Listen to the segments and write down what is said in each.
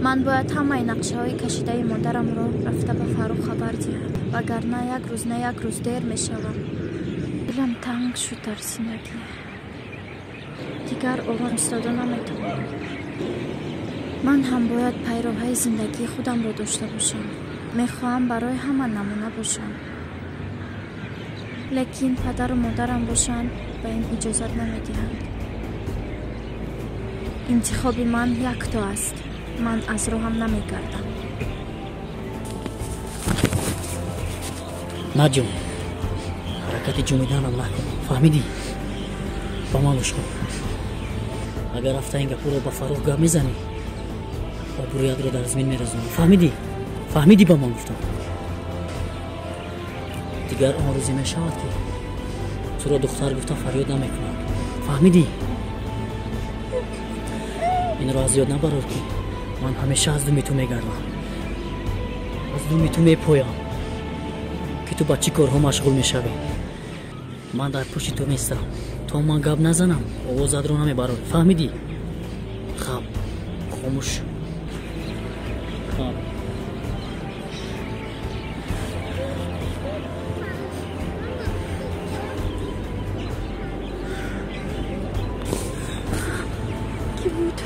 Ман бояд ҳамаи нақшаҳои кашидаи модарамро рафта ба Фаррух хабар диҳам, вагарна як рӯз на як рӯз дер мешавам. Дилам танг шуд дар зиндагӣ. Дигар ором истода наметавонам. Ман ҳам бояд пайроҳаи зиндагии худамро дошта бошам. Мехоҳам барои ҳама намуна бошам. Лекин падару модарам бошанд, ба ин иҷозат намедиҳанд. Интихоби ман якто аст. Ман аз роҳам намегардам. Наҷон, ҳаракати ҷумиданам накун. Фаҳмидӣ? Ба ман гӯш кун. Агар рафта ин гапҳоро ба Фаррух гап мезанӣ, обрӯятро дар замин мерезонӣ. Фаҳмидӣ? Фаҳмидӣ ба ман гуфтам? Дигар он рӯзе мешавад, ки туро духтар гуфта фарёд намекунад. Фаҳмидӣ? Инро аз ёд набарор, ки ман ҳамеша аз думи ту мегардам, аз думи ту мепоям, ки ту ба чӣ корҳо машғул мешавӣ. Ман дар пушти ту местам. То ман гап назанам, овозатро намебарорӣ. Фаҳмидӣ? Хаб, хомӯш. Хаб. Кӣ буд?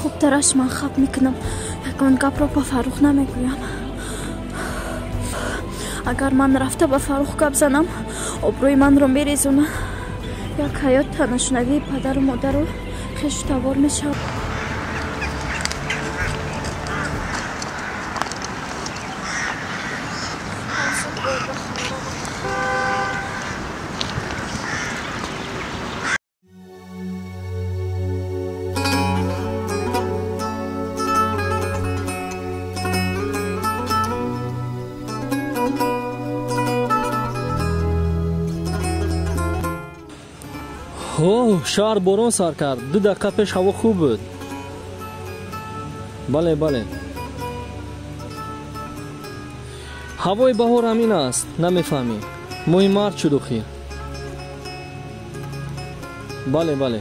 Хубтараш ман хаб мекунам. Ягон гапро ба Фаррух намегӯям. Агар ман рафта ба Фаррух гап занам, обрӯи манро мерезонад. Як ҳаёт танашунавии падару модару хешу тавор мешавад. Шаҳр борон сар кард. 2 дақиқа пеш ҳаво хуб буд. Бале, бале. Ҳавои баҳор ҳамин аст, намефаҳмӣ. Моҳи март шуд охир. Бале, бале.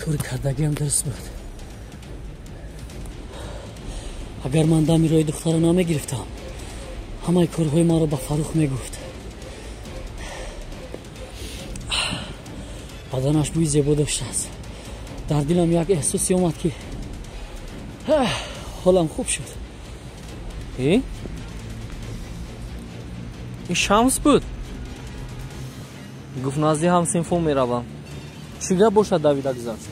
Кори кардагиам дуруст буд. Агар ман дами роҳи духтаро намегирифтам, ҳамаи корҳои маро ба Фаррух мегуфт. Баданаш бӯи зебо доштааст. Дар дилам як эҳсосе омад, ки ҳолам хуб шуд. Ин Шамс буд. Гуфт назди ҳамсинфон меравам. Чӣ гап бошад давида гузашт?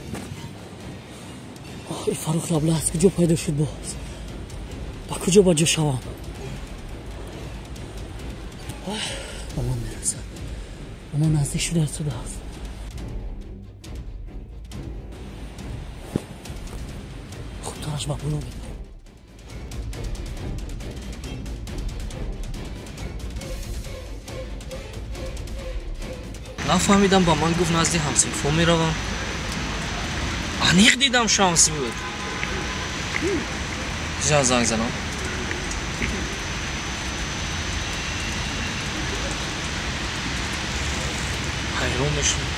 Ин Фаррух лабла аз куҷо пайдо шуд боз? Ба куҷо ба ҷо шавам? Ба ман мерасад. Ба ман наздик шуда истодааст. Хубтараш ба боло мебарам. Нафаҳмидам, ба ман гуфт назди ҳамсинфон меравам. Аниқ дидам Шамс буд. Ҷа занг занам. Ҳайрон мешудам.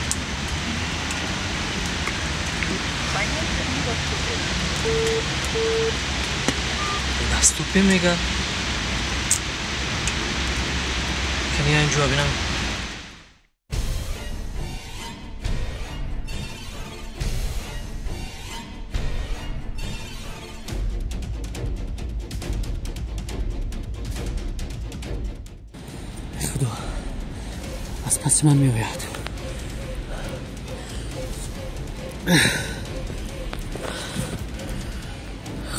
Даступе мега. Кани инҷо бинам. Худо, аз паси ман меояд.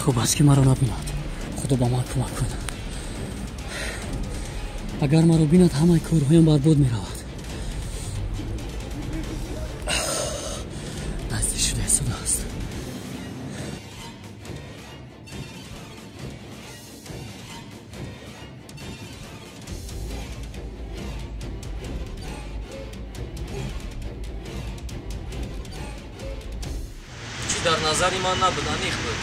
Хуб аст, ки маро набинад. Худо ба ман кӯмак кунад. Агар маро бинад, ҳамаи корҳоям барбод меравад. Наздик шуда истодааст. дар назари ман набуд, аниқ буд.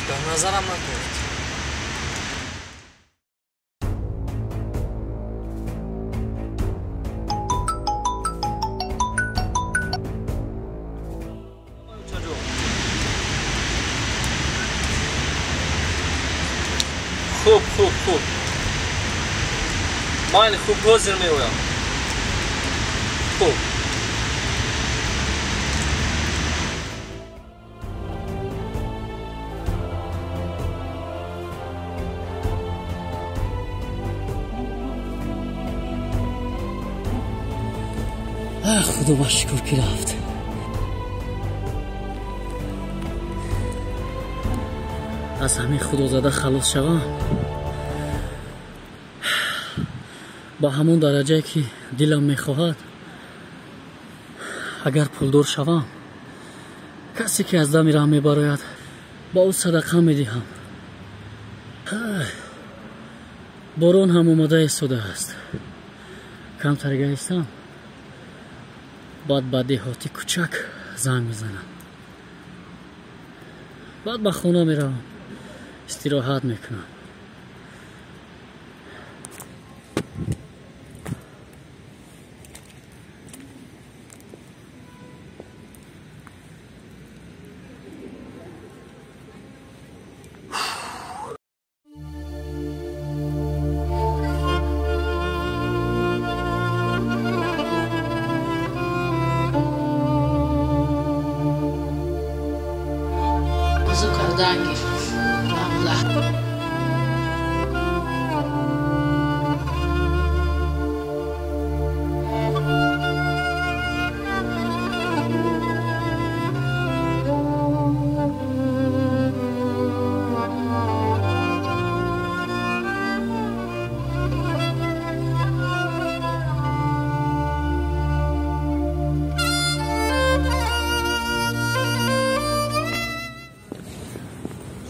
Дар назарам накард. Хуб, хуб, хуб. Майли, хуб, ҳозир меоям. Хуб. Худо ба шукр ки рафт. Аз ҳамин худозада халос шавам, ба ҳамон дараҷае ки дилам мехоҳад, агар пулдор шавам, касе ки аз дами раҳ мебарояд, ба ӯ садақа медиҳам. Борон ҳам омада истодааст. Камтар гаистам, баъд ба деҳоти кӯчак занг мезанам. Баъд ба хона меравам, истироҳат мекунам.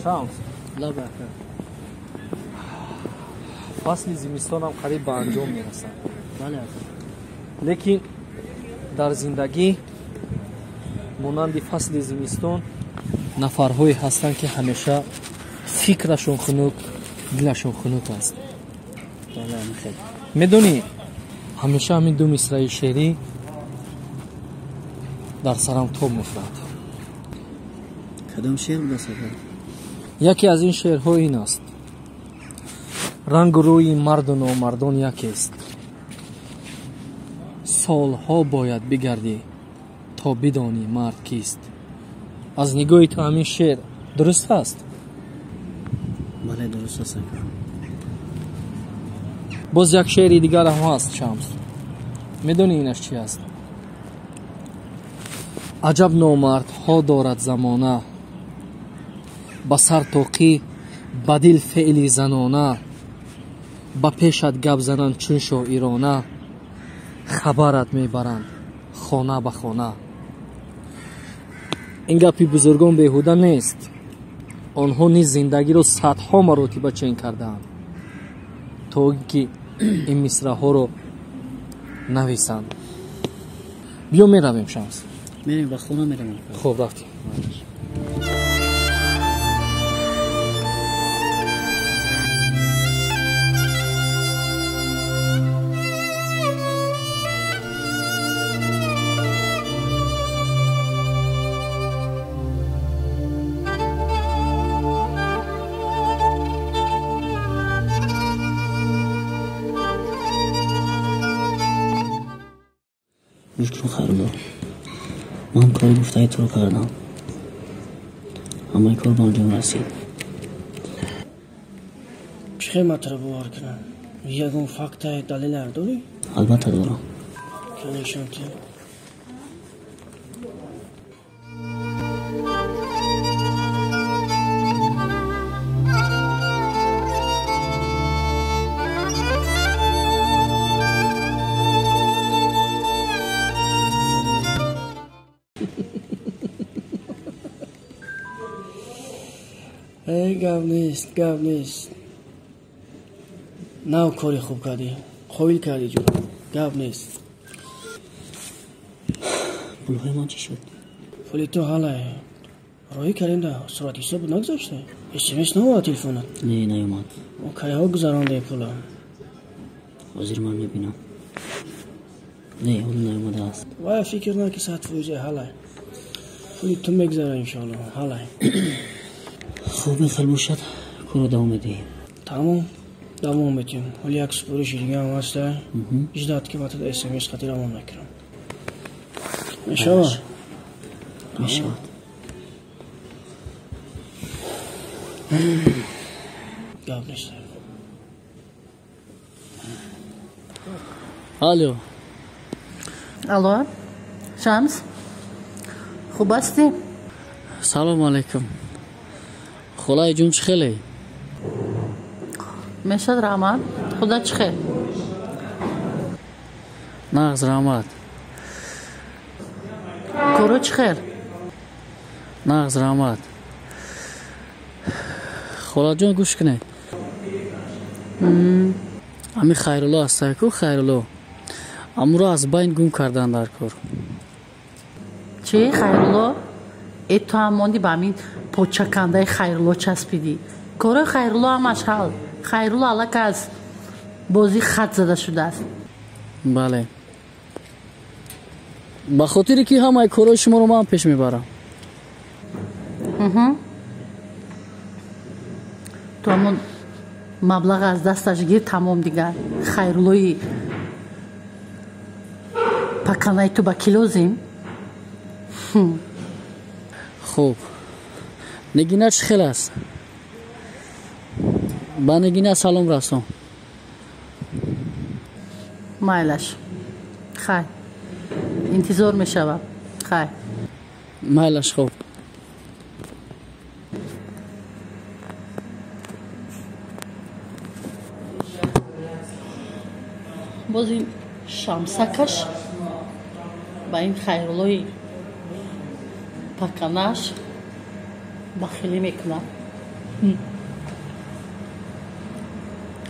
Шамс, фасли зимистонам қариб ба анҷом мерасад. Лекин дар зиндагӣ монанди фасли зимистон нафарҳое ҳастанд, ки ҳамеша фикрашон хунук, дилашон хунук аст. Медонӣ, ҳамеша ҳамин ду мисраи шеърӣ дар сарам тоб мехӯрад. Кадом шеър буда сафар? Яке аз ин шеърҳо ин аст: рангу рӯи марду номардон якест, солҳо бояд бигардӣ то бидонӣ мард кист. Аз нигоҳи ту ҳамин шеър дуруст аст? Бале, дуруст аст. Боз як шеъри дигар ҳам ҳаст, Шамс. Медонӣ инаш чи аст? Аҷаб номардҳо дорад замона, ба сар тоқӣ, ба дил феъли занона, ба пешат гап зананд чун шоирона, хабарат мебаранд хона ба хона. Ин гапи бузургон беҳуда нест. Онҳо низ зиндагиро садҳо маротиба чен кардаанд, то ин ки ин мисраҳоро нависанд. Биё меравем, Шамс. Мерем, ба хона меравем. Хуб, рафтем. Гӯш кун, Харудор, ман кори гуфтаи туро кардам. Ҳамаи кор ба анҷом расид. Чӣ хел ман туро бовар кунам? Ягон факта, далелар дорӣ? Албатта дорам. Канешон ти. Гап нест, гап нест. Нав кори хуб кардӣ, қобил кардӣ ҷура. Гап нест. Пулҳои ман чӣ шуд? Пули ту ҳалай. Роҳӣ кардем да сурати ҳисоб нагузошта. СМС наомад телефонат? Не, наомад. Кайҳо гузарондаи пула? Ҳозир ман мебинам. Не, ҳоло наомадааст. Вай фикр на ки 100% ҳалай. Пули ту мегузара иншоалло, ҳалай. Хуб, ин хел бошад, корро давом медиҳем. Тамом, давом медиҳем. Ҳоли як супориши дига ҳам ҳаста. Ждат ки ман туда СМС қати равон мекунам. Мешавад? Мешавад. Гап нест. Алло. Алло, Шамс, хуб ҳастӣ? Салому алайкум. Холаи ҷун чӣ хеле? Мешад, раҳмат. Худо чӣ хел? Нағз, раҳмат. Коро чӣ хел? Нағз, раҳмат. Холаҷон, гӯш кунед. Ҳамин Хайрулло ҳастае ку, Хайрулло. Амуро аз байн гум кардан дар кор. Чӣ, Хайрулло? Э, ту ҳам монди ба ҳамин почакандаи Хайрулло часпидӣ. Корои Хайрулло ҳамаш ҳал. Хайрулло аллака аз бозӣ хат зада шудааст. Бале. Ба хотире ки ҳамаи корҳои шуморо ман пеш мебарам. Ту ҳамон маблағ аз дасташ гир, тамом дигар. Хайруллои паканаи ту ба кӣ лозим? Хуб, Нигина чӣ хел аст? Ба Нигина салом расон. Майлаш, хай, интизор мешавам. Хай, майлаш. Хуб, боз ин Шамсакаш ба ин Хайруллои паканаш бахилӣ мекунад.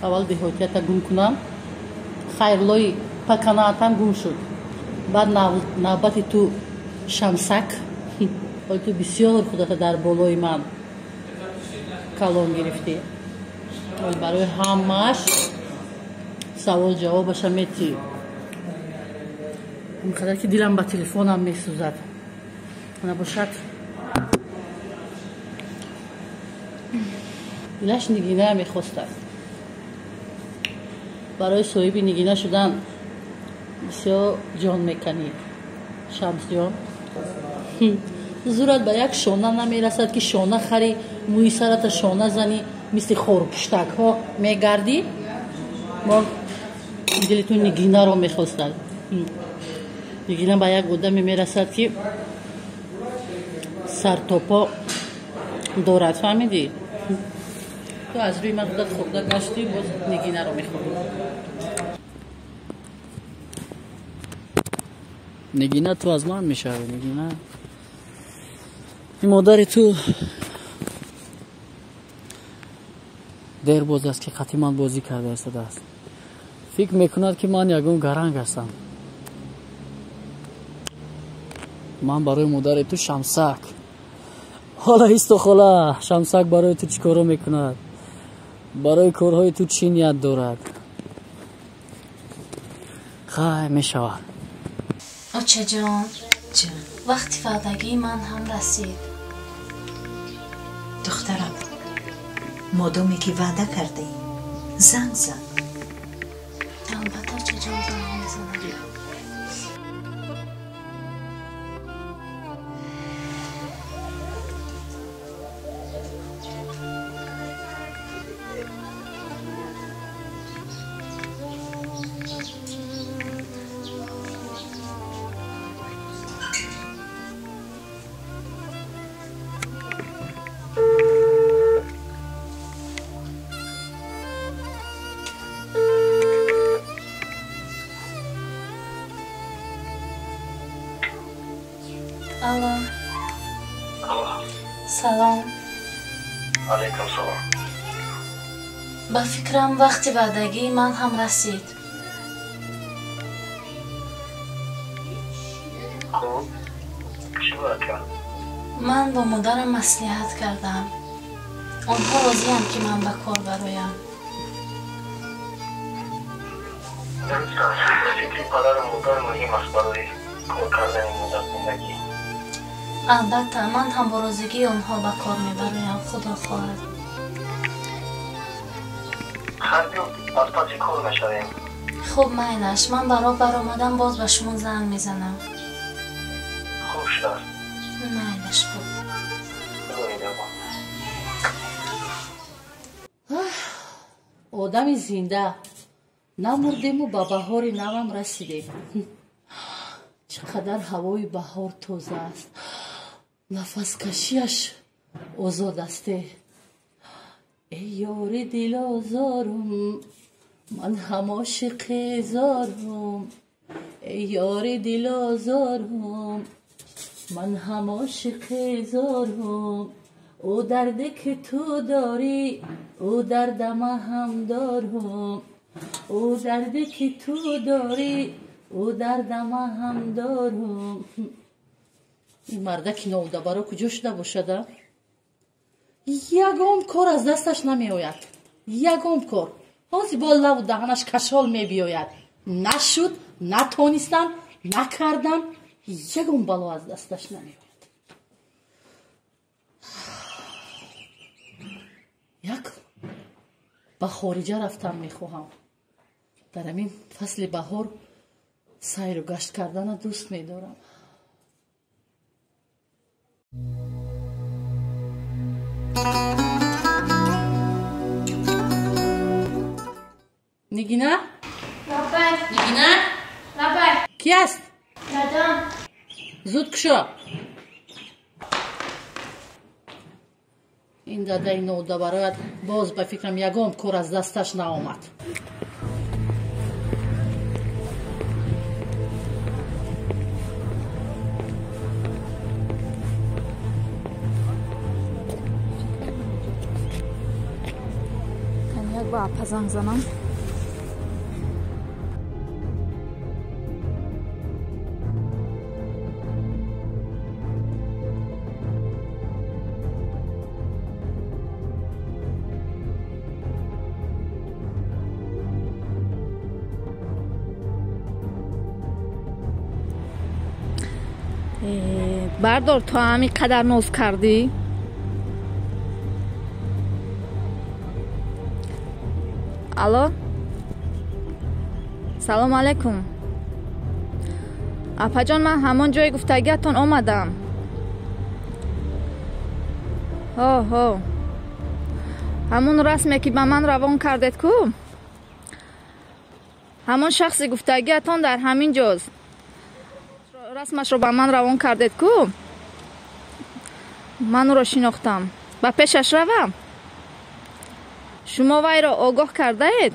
Аввал деҳотията гум кунам, Хайруллои паканаатам гум шуд, баъд навбати ту, Шамсак. Ҳоли ту бисёр худата дар болои ман калон гирифтӣ. Ҳол барои ҳамааш савол ҷавобаша метӣ. Онқадар ки дилам ба телефонам месӯзад. Набошад, дилаш Нигиная мехостааст. Барои соҳиби Нигина шудан бисёр ҷон меканӣ, Шамсҷон. Зурат ба як шона намерасад ки шона харӣ, мӯи сарата шона занӣ, мисли хорпуштакҳо мегардӣ. Мо дили ту Нигинаро мехостад. Нигина ба як одаме мерасад ки сартопо дорад, фаҳмидӣ? Ту аз рӯи ман худат хӯрда гаштӣ, боз Нигинаро мехӯрӣ. Нигина, ту аз ман мешавӣ, Нигина. Ин модари ту дер боз аст ки қати ман бозӣ карда истодааст. Фикр мекунад ки ман ягон гаранг ҳастам. Ман барои модари ту Шамсак. Ҳола исто, хола, Шамсак барои ту чӣ корҳо мекунад? Барои корҳои ту чӣ ният дорад? Хай, мешавад. Очаҷон, вақти ваъдагии ман ҳам расид. Духтарам, модоме ки ваъда кардаӣ, занг зан. Албатта, очаҷон, занг мезанам. Алло. Алло. Салом. Алайкум салом. Ба фикрам вақти ваъдагии ман ҳам расид. Хуб. Чӣ бояд кард? Ман бо модарам маслиҳат кардам. Онҳо розианд, ки ман ба кор бароям. Дуруст аст. Фикри падару модар муҳим аст барои кор кардани мо дар зиндагӣ. Албатта, ман ҳам бо розигии онҳо ба кор мебароям, худо хоҳад. Хайр, биё, аз паси кор мешавем. Хуб, майлаш, ман ба роҳ баромадам, боз ба шумо занг мезанам. Хуб шудааст. Майлаш, хуб. Одами зинда намурдему ба баҳори навам расидем. Чӣ қадар ҳавои баҳор тоза аст, нафаскашиаш озод асте. Эй ёри дилозорум, ман ҳам ошиқи зорум. Эй ёри дилозорум, ман ҳам ошиқи зорум. Ӯ дарде ки ту дорӣ, ӯ дарда ман ҳам дорум. Ӯ дарде ки ту дорӣ, ӯ дарда ман ҳам дорум. Ин мардаки ноудабаро куҷо шуда бошада? Ягон кор аз дасташ намеояд. Ягон кор. Ҳозир бо лаву даҳанаш кашол мебиёяд. Нашуд, натонистам, накардам, ягон бало аз дасташ намеояд. Як ба хориҷа рафтан мехоҳам. Дар ҳамин фасли баҳор сайру гашт кардана дӯст медорам. Нигина? Лабай. Нигина? Лабай. Ки аст? Дадам. Зуд кушо. Ин дадаи нодабарояд боз ба фикрам ягон кор аз дасташ наомад. Як ба апа занг занам. Бардор, то ҳамин қадар ноз кардӣ? Алло, салом алайкум. Апаҷон, ман ҳамон ҷои гуфтагиатон омадам. Ҳо, ҳо, ҳамон расме ки ба ман равон кардед ку? Ҳамон шахси гуфтагиатон дар ҳамин ҷост. Расмашро ба ман равон кардед ку? Ман ӯро шинохтам. Ба пешаш равам? Шумо вайро огоҳ кардаед?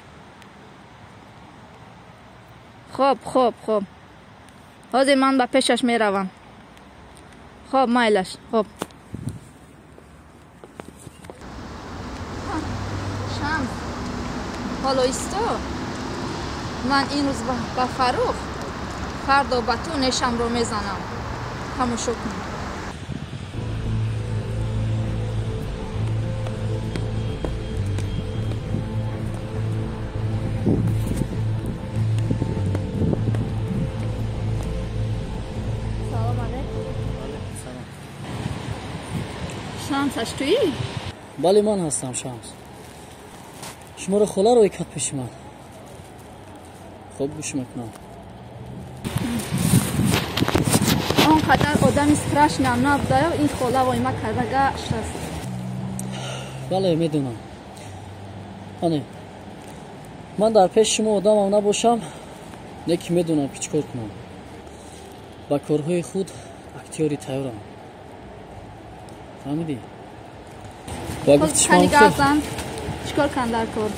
Хоб, хоб, хоб. Ҳозир ман ба пешаш меравам. Хоб, майлаш, хоб. Шамс, ҳоло исто. Ман ин рӯз ба Фаррух, фардо ба ту нешамро мезанам. Тамошо кун. Салом алейкум. Салом. Шамс, аш туӣ? Бале, ман ҳастам Шамс. Шуморо хола рӯй кард пеши ман. Хуб, гӯш мекунам. Он қадар одами страшнам набудаю, ин хола войма карда гашт аст. Бале, медонам. Ане, ман дар пеши шумо одамам набошам, не ки медонам ки чӣ кор кунам. Ба корҳои худ актёри тайёрам. Фаҳмидӣ? Ба гуфти шумо чӣ кор кан дар кор?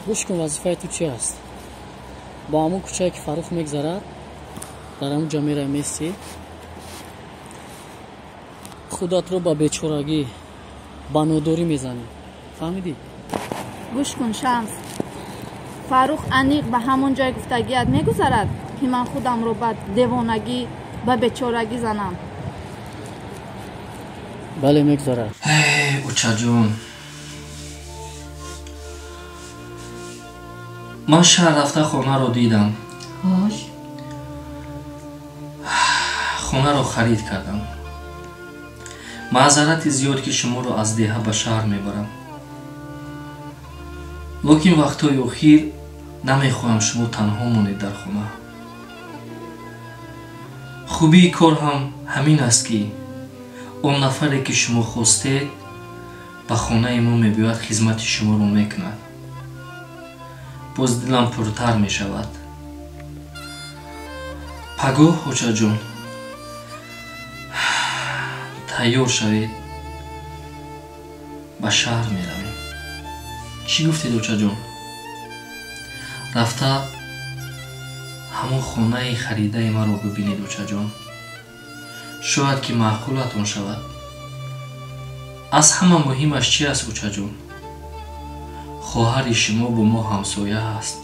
Гӯш кун, вазифаи ту чи аст? Бо ҳамон кӯчае ки Фаррух мегзарад, дар ҳамон ҷо меравӣ, местӣ, худатро ба бечорагӣ, ба нодорӣ мезанӣ. Фаҳмидӣ? Гӯш кун, Шамс. Фаррух аниқ ба ҳамон ҷои гуфтагият мегузарад, ки ман худамро ба девонагӣ, Ба бечорагӣ занам. Бале, мегзарад. Очаҷон, ман шаҳр рафта хонаро дидам. Хонаро харид кардам. Маъзарати зиёд ки шуморо аз деҳа ба шаҳр мебарам. Лекин вақтҳои охир намехоҳам шумо танҳо монед дар хона. Хубии кор ҳам ҳамин аст ки он нафаре ки шумо хостед ба хонаи мо мебиёяд, хизмати шуморо мекунад. Боз дилам пуртар мешавад. Пагоҳ, очаҷон, тайёр шавед, ба шаҳр меравем. Чӣ гуфтед, очаҷон? Рафта ҳамон хонаи харидаи маро бибинед, очаҷон. Шояд ки маъқулатон шавад. Аз ҳама муҳимаш чи аст, очаҷон? Хоҳари шумо бо мо ҳамсоя аст.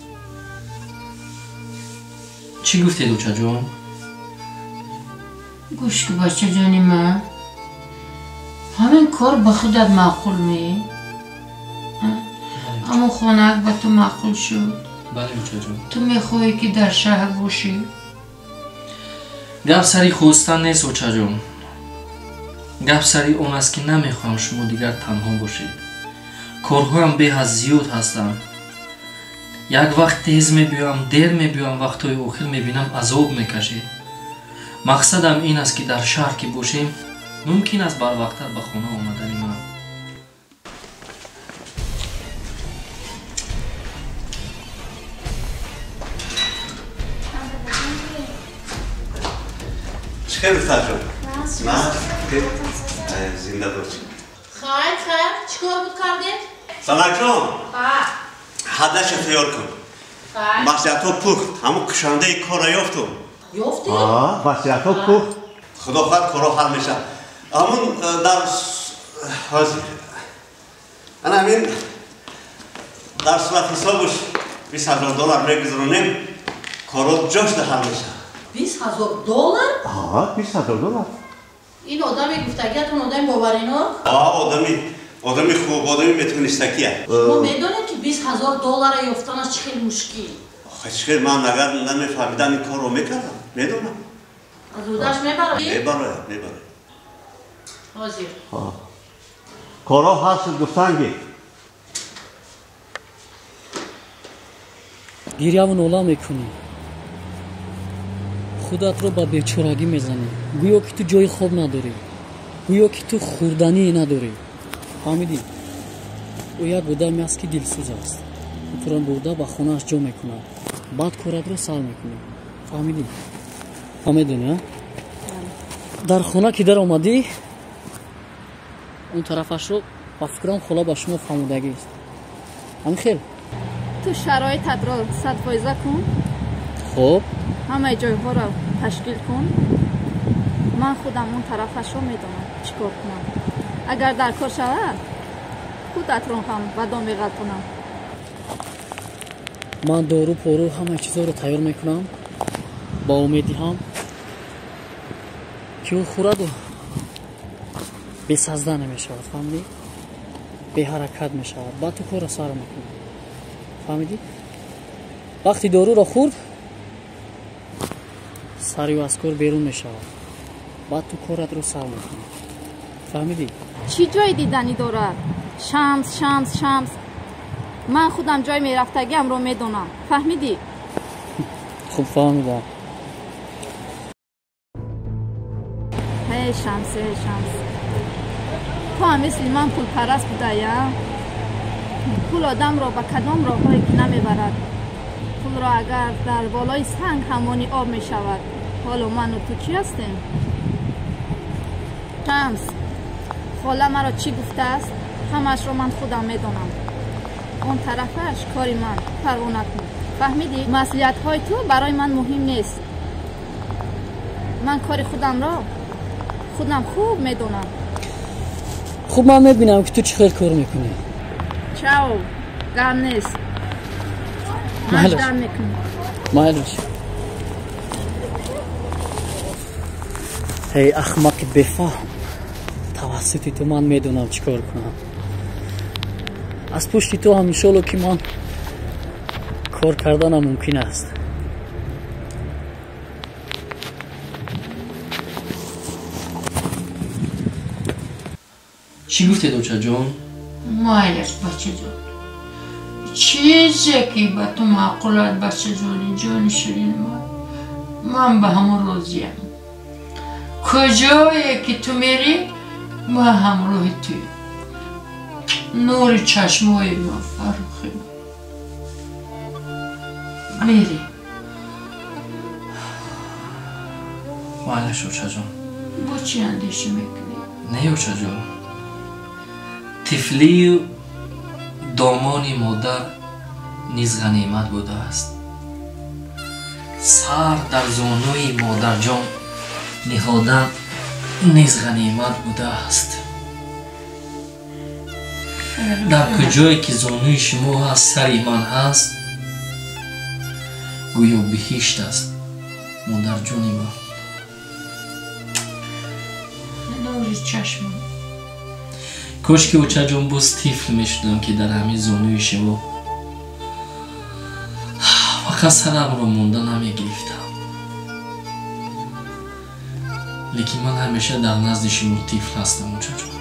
Чӣ гуфтед, очаҷон? Гӯш ки, бачаҷони ман, ҳамин кор ба худат маъқул ме? Ҳамон хонаак ба ту маъқул шуд? Бале, очаҷон. Ту мехоҳӣ ки дар шаҳр бошӣ? Гап сари хостан нест, очаҷон. Гап сари он аст ки намехоҳам шумо дигар танҳо бошед. Корҳоям беҳад зиёд ҳастанд. Як вақт тез мебиёям, дер мебиёям, вақтҳои охир мебинам азоб мекашед. Мақсадам ин аст ки дар шаҳр ки бошем, мумкин аст барвақттар ба хона омадани ман. Чӣ хел, духтарҷон? Зинда бош. Хайр, хайр, чӣ кор буд кардед? Санакҷон, ҳадаша тайёр кун. Маслиҳатҳо пухт, ҳамун кушандаи корро ёфтум. Ёфтед? Маслиҳатҳо пухт. Худо хоҳад, корҳо ҳал мешавад. Ҳамун дар ҳозир ана ҳамин дар суратҳисобуш 20 000 доллар мегузаронем, корҳо ҷошда ҳал мешавад. 20 000 доллар? 20 000 доллар. Ин одами гуфтагиатон одами боваринок? Одами хуб, одами метавонистакия. Шумо медонед ки 20 000 доллара ёфтанаш чӣ хел мушкил? Чӣ хел, ман агар намефаҳмидам ин корро мекардам, медонам. Аз ӯдаш мебарояд? Мебарояд, мебарояд. Ҳозир. Корҳо ҳал шуд, гуфтанги. Гиряву нола мекунӣ. Худатро ба бечорагӣ мезанӣ. Гӯё ки ту ҷои хоб надорӣ. Гӯё ки ту хӯрданӣ надорӣ. Фаҳмидӣ? Ӯ як одаме аст ки дилсӯз аст. Ӯ туро бурда ба хонааш ҷо мекунад. Баъд коратро сар мекунӣ. Фаҳмидӣ? Фаҳмидӣ, а? Дар хона ки даромадӣ, он тарафашро ба фикрам хола ба шумо фаҳмодагист. Ҳамин хел? Ту шароитатро 100% кун. Хуб. Ҳамаи ҷойҳоро ташкил кун. Ман худам он тарафашро медонам чӣ кор кунам. Агар дар кор шавад, худатро ҳам ба дом меғалтонам. Ман дору пору ҳамаи чизҳоро тайёр мекунам, ба ӯ медиҳам ки ӯ хӯраду бесазда намешавад, фаҳмидӣ? Беҳаракат мешавад. Баъд ту корро сар мекунӣ. Фаҳмидӣ? Вақти доруро хӯрд, сари ӯ аз кор берун мешавад. Баъд ту коратро сар мекунӣ. Фаҳмидӣ? Чӣ ҷои диданӣ дорад? Шамс, Шамс, Шамс. Ман худам ҷои мерафтагиамро медонам. Фаҳмидӣ? Хуб фаҳмидам. Эй Шамс, эй Шамс. Ту ҳам мисли ман пулпараст будая? Пул одамро ба кадом роҳҳое ки намебарад. Пулро агар дар болои санг ҳамони об мешавад. Ҳоло ману ту чӣ ҳастем? Шамс, хола маро чӣ гуфтааст, ҳамаашро ман худам медонам. Он тарафаш кори ман, парво накун. Фаҳмидӣ? Маслиҳатҳои ту барои ман муҳим нест. Ман кори худамро худам хуб медонам. Хуб, ман мебинам ки ту чӣ хел кор мекунӣ. Чао, гам нест. Ман ждам мекунам. Майлаш. Эй ахмақи бефаҳм, тавассути ту ман медонам чӣ кор кунам. Аз пушти ту ҳам иншолло ки ман кор карданам мумкин аст. Чӣ гуфтед, очаҷон? Майлаш, бачаҷон, чизе ки ба ту маъқул аст, бачаҷони ҷони ширини ман, ман ба ҳамон розиям. Куҷое ки ту мерӣ, ман ҳамроҳи туем. Нури чашмои ман, Фаррухи ман. Мерӣ. Майлаш, очаҷон. Бо чӣ андеша мекунӣ? Не, очаҷон, тифлию домони модар низ ғанимат будааст. Сар дар зонуи модарҷон ниҳодан низ ғанимат будааст. Дар куҷое ки зонуи шумо ҳаст, сари ман ҳаст, гӯё биҳишт аст, модарҷони ман. Нури чашмам. Кош ки очаҷон боз тифл мешудам, ки дар ҳамин зонуи шумо фақат сарамро монда намегирифтам. Лекин ман ҳамеша дар назди шумо тифл ҳастам, очаҷон.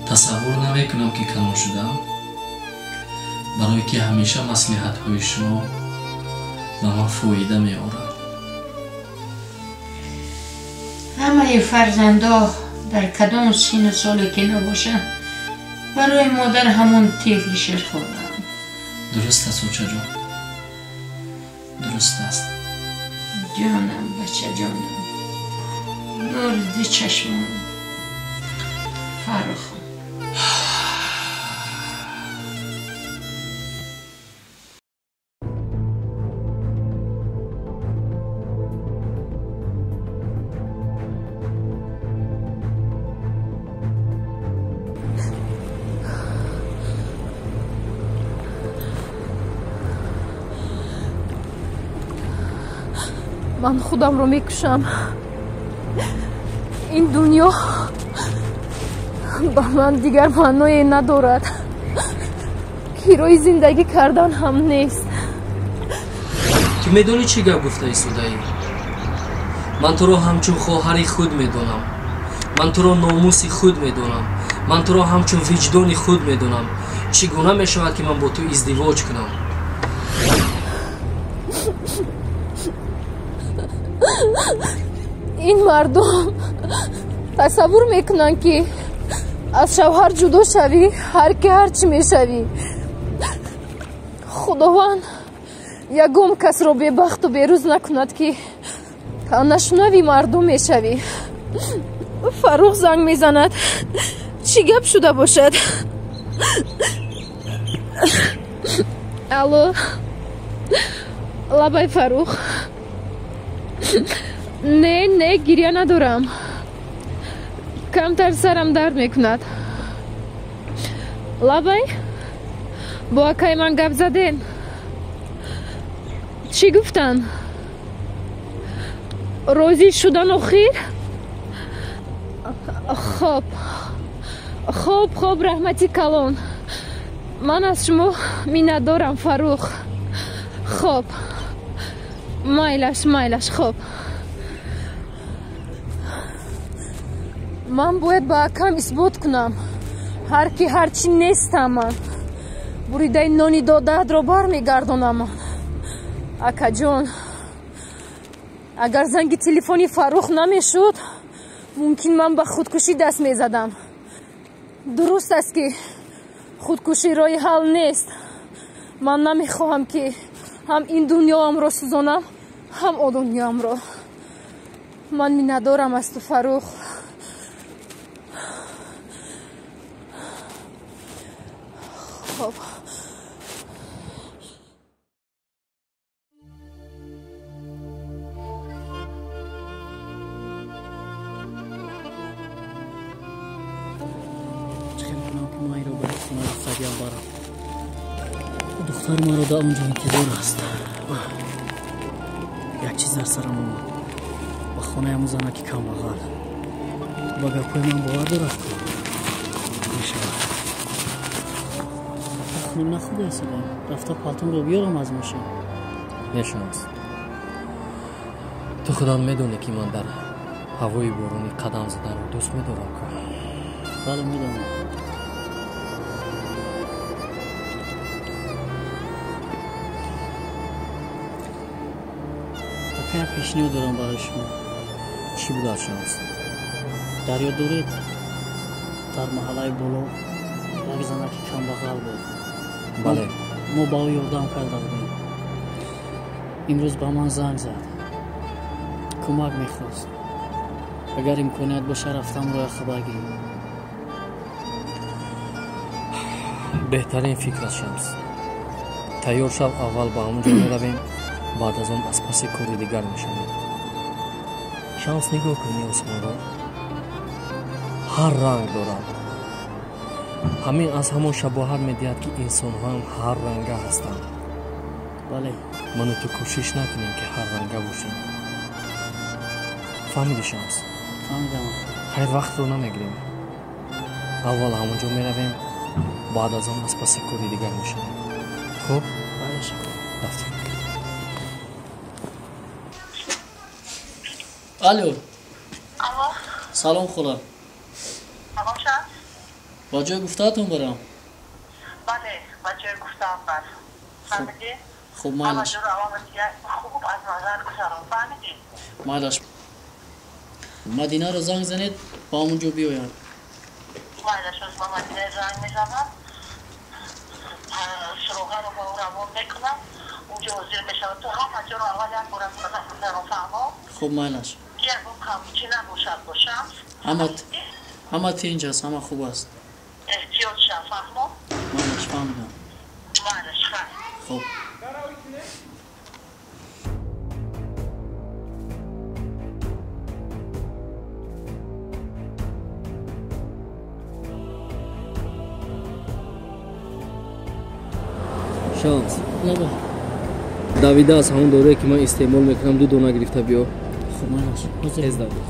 Тасаввур намекунам ки калон шудам, барое ки ҳамеша маслиҳатҳои шумо ба ман фоида меорад. Ҳамаи фарзандо дар кадом сину соле ки набошанд, барои модар ҳамон тифли ширхӯранд. Дуруст аст, очаҷон, дуруст аст. Ҷонам, бачаҷонам, нури ду чашмон, Фаррухам. Ман худамро мекушам. Ин дунё ба ман дигар маъное надорад. Кирои зиндагӣ кардан ҳам нест. Ту медонӣ чӣ гап гуфта истодаӣ? Ман туро ҳамчун хоҳари худ медонам. Ман туро номуси худ медонам. Ман туро ҳамчун виҷдони худ медонам. Чӣ гуна мешавад, ки ман бо ту издивоҷ кунам? Ин мардум тасаввур мекунанд, ки аз шавҳар ҷудо шавӣ, ҳар ки ҳар чӣ мешавӣ. Худованд ягон касро бебахту берӯз накунад, ки нашунави мардум мешавӣ. Фаррух занг мезанад. Чӣ гап шуда бошад? Алло, лабай, Фаррух. Не, не, гиря надорам. Камтар сарам дард мекунад. Лабай, бо акай ман гап задем. Чӣ гуфтанд? Розӣ шудан охир? Хоб, хоб, хоб, раҳмати калон. Ман аз шумо миннатдорам, Фаррух. Хоб, майлаш, майлаш, хоб. Ман бояд ба акам исбот кунам, ҳар ки ҳар чӣ нестам ман. Буридаи нони додаатро бармегардонам ман. Акаҷон, агар занги телефони Фаррух намешуд, мумкин ман ба худкушӣ даст мезадам. Дуруст аст, ки худкушӣ роҳи ҳал нест. Ман намехоҳам, ки ҳам ин дунёамро сӯзонам, ҳам о дунёамро. Ман миннатдорам аз ту, Фаррух. Хоб. Чӣ хел кунам, ки ман инро ба хонаи сагиам барам? Духтар маро дар он ҷо интизор аст. Як чиз дар сарам омад. Ба хонаи ҳамун занаки камбағал. Ба гапҳои ман бовар дорад ку? Мешавад. Тахмин нахӯрда истодам. Рафта палтонро биёрам аз мошин. Не, Шамс. Ту худат медонӣ, ки ман дар ҳавои боронӣ қадам заданро дӯст медорам ку? Бале, медонам. Ака, як пешниҳод дорам барои шумо. Чӣ будад, Шамс? Дар ёд доред, дар маҳаллаи боло як занаки камбағал буд? Бале. Мо ба ӯ ёрдам карда будем. Имрӯз ба ман занг зад, кӯмак мехост. Агар имконият боша, рафтам роя хабар гирем. Беҳтарин фикр аст, Шамс. Тайёр шав, аввал ба ҳамон ҷо меравем, баъд аз он аз паси кори дигар мешавем. Шамс, нигоҳ кун ин осмонро, ҳар ранг дорад. Ҳамин аз ҳамон шабоҳат медиҳад, ки инсонҳоам ҳар ранга ҳастанд. Бале. Ману ту кӯшиш накунем, ки ҳар ранга бошем. Фаҳмиди, Шамс? Фаҳмидам. Хайр, вақтро намегирем. Аввал ҳамон ҷо меравем, баъд аз он аз паси кори дигар мешавем. Хуб? Бале. Рафтем. Алло. Алло. Салом, хола. Салом, Шамс. Ба ҷои гуфтаатон барам? Бале, ба ҷои гуфтаам бар. Фаҳмидӣ? Хуб, майлаш. Хуб аз назар гузарон, фаҳмидӣ? Майлаш. Мадинаро занг занед, ба ҳамон ҷо биёяд. Майлаш, оз ба Мадина занг мезанам. Суроғаро ба ӯ равон мекунам. Унҷо ҳозир мешавад. Ту ҳама ҷоро аввал як бора назар гузарон, фаҳмо? Хуб, майлаш. Ки ягон камчӣ набошад бо Шамс. Ҳама тинҷ аст, ҳама хуб аст. Эҳтиёт шав, фаҳмо? Майлаш, фаҳмидам. Майлаш, хайр. Хуб. Шамс. Лаба. Давида аз ҳамон дорое, ки ман истеъмол мекунам, 2 дона гирифта биё. Хуб, майлаш. Тез давид.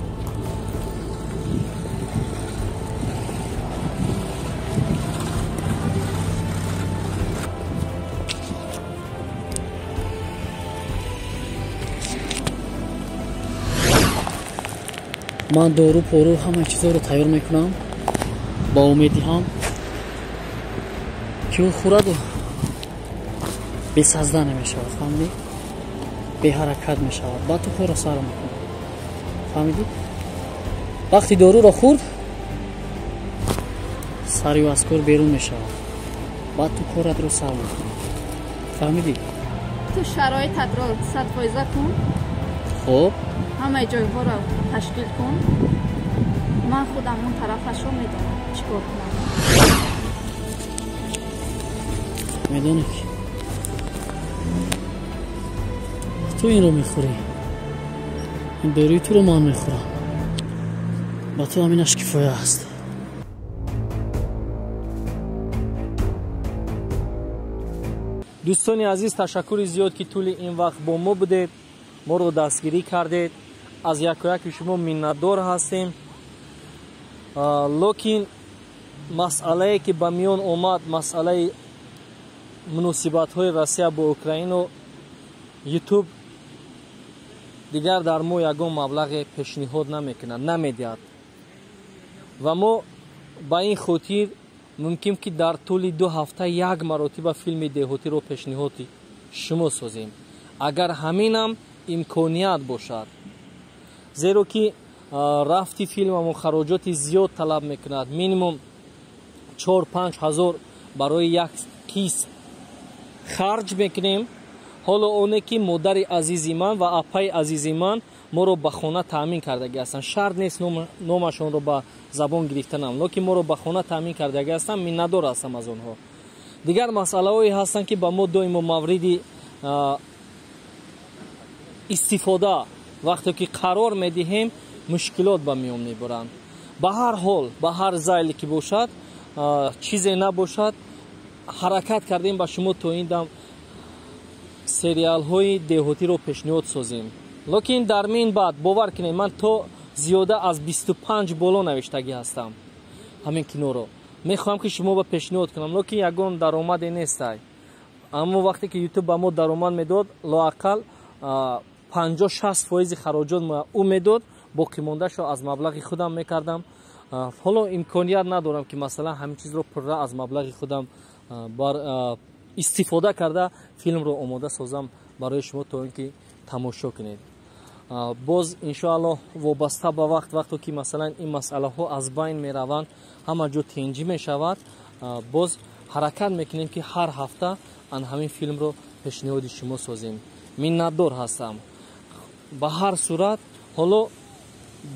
Ман дору пору ҳамаи чизҳоро тайёр мекунам, ба ӯ медиҳам, ки ӯ хӯраду бесазда намешавад, фаҳмидӣ? Беҳаракат мешавад. Баъд ту корро сар мекунӣ, фаҳмидӣ? Вақти доруро хӯрд, сари ӯ аз кор берун мешавад. Баъд ту коратро сар мекунӣ, фаҳмидӣ? Ту шароитатро 100% кун. Хуб. Ҳамаи ҷойҳоро ташкил кун. Ман худам он тарафашро медонам, чӣ кор кунам. Медонӣ, ки ту инро мехӯрӣ, ин доруи туро ман мехӯрам. Ба ту ҳаминаш кифоя аст. Дӯстони азиз, ташаккури зиёд, ки тӯли ин вақт бо мо будед, моро дастгирӣ кардед. Аз яку яки шумо миннатдор ҳастем. Лекин масъалае, ки ба миён омад, масъалаи муносибатҳои Россия бо Украино, Ютуб дигар дар мо ягон маблағе пешниҳод намекунад, намедиҳад. Ва мо ба ин хотир мумкин, ки дар тӯли 2 ҳафта як маротиба филми деҳотиро пешниҳоди шумо созем, агар ҳаминам имконият бошад. Зеро ки рафти филмамон хароҷоти зиёд талаб мекунад. Минимум 4-5 ҳазор барои як қисм харҷ мекунем. Ҳоло оне, ки модари азизи ман ва апаи азизи ман моро ба хона таъмин кардагӣ ҳастанд. Шарт нест номашонро ба забон гирифтанам, лекин моро ба хона таъмин кардагӣ ҳастанд, миннатдор ҳастам аз онҳо. Дигар масъалаҳое ҳастанд, ки ба мо доимо мавриди истифода вақте ки қарор медиҳем, мушкилот ба миён мебаранд. Ба ҳар ҳол, ба ҳар зайле ки бошад, чизе набошад, ҳаракат кардем ба шумо то ин дам сериалҳои деҳотиро пешниҳод созем. Лекин дар мин баъд бовар кунед, ман то зиёда аз 25 боло навиштагӣ ҳастам. Ҳамин киноро мехоҳам, ки шумо ба пешниҳод кунам, лекин ягон даромаде нестай. Аммо вақте ки Ютуб ба мо даромад медод, лоақал 50-60% хароҷот ӯ медод, боқимондаашро аз маблағи худам мекардам. Ҳоло имконият надорам, ки масалан ҳамин чизро пурра аз маблағи худам бар истифода карда филмро омода созам барои шумо, то ин ки тамошо кунед. Боз, иншоаллоҳ, вобаста ба вақт, вақто ки масалан ин масъалаҳо аз байн мераванд, ҳама ҷо тинҷӣ мешавад, боз ҳаракат мекунем, ки ҳар ҳафта ан ҳамин филмро пешниҳоди шумо созем. Миннатдор ҳастам. Ба ҳар сурат, ҳоло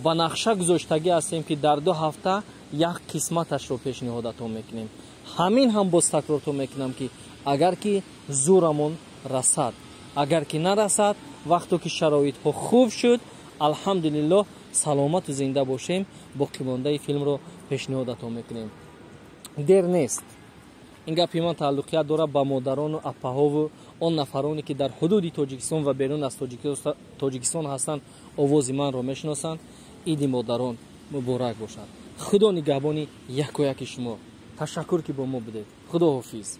ба нақша гузоштагӣ ҳастем, ки дар 2 ҳафта як қисматашро пешниҳодатон мекунем. Ҳамин ҳам боз такрортон мекунам, ки агар ки зӯрамон расад, агар ки нарасад, вақто ки шароитҳо хуб шуд, алҳамдулиллоҳ, саломату зинда бошем, боқимондаи филмро пешниҳодатон мекунем. Дер нест. Ин гапи ман тааллуқият дорад ба модарону апаҳову он нафароне, ки дар ҳудуди Тоҷикистон ва берун аз Тоҷикистон ҳастанд, овози манро мешиносанд. Иди модарон муборак бошад. Худо нигаҳбони яку яки шумо. Ташаккур, ки бо мо будед. Худо ҳофиз.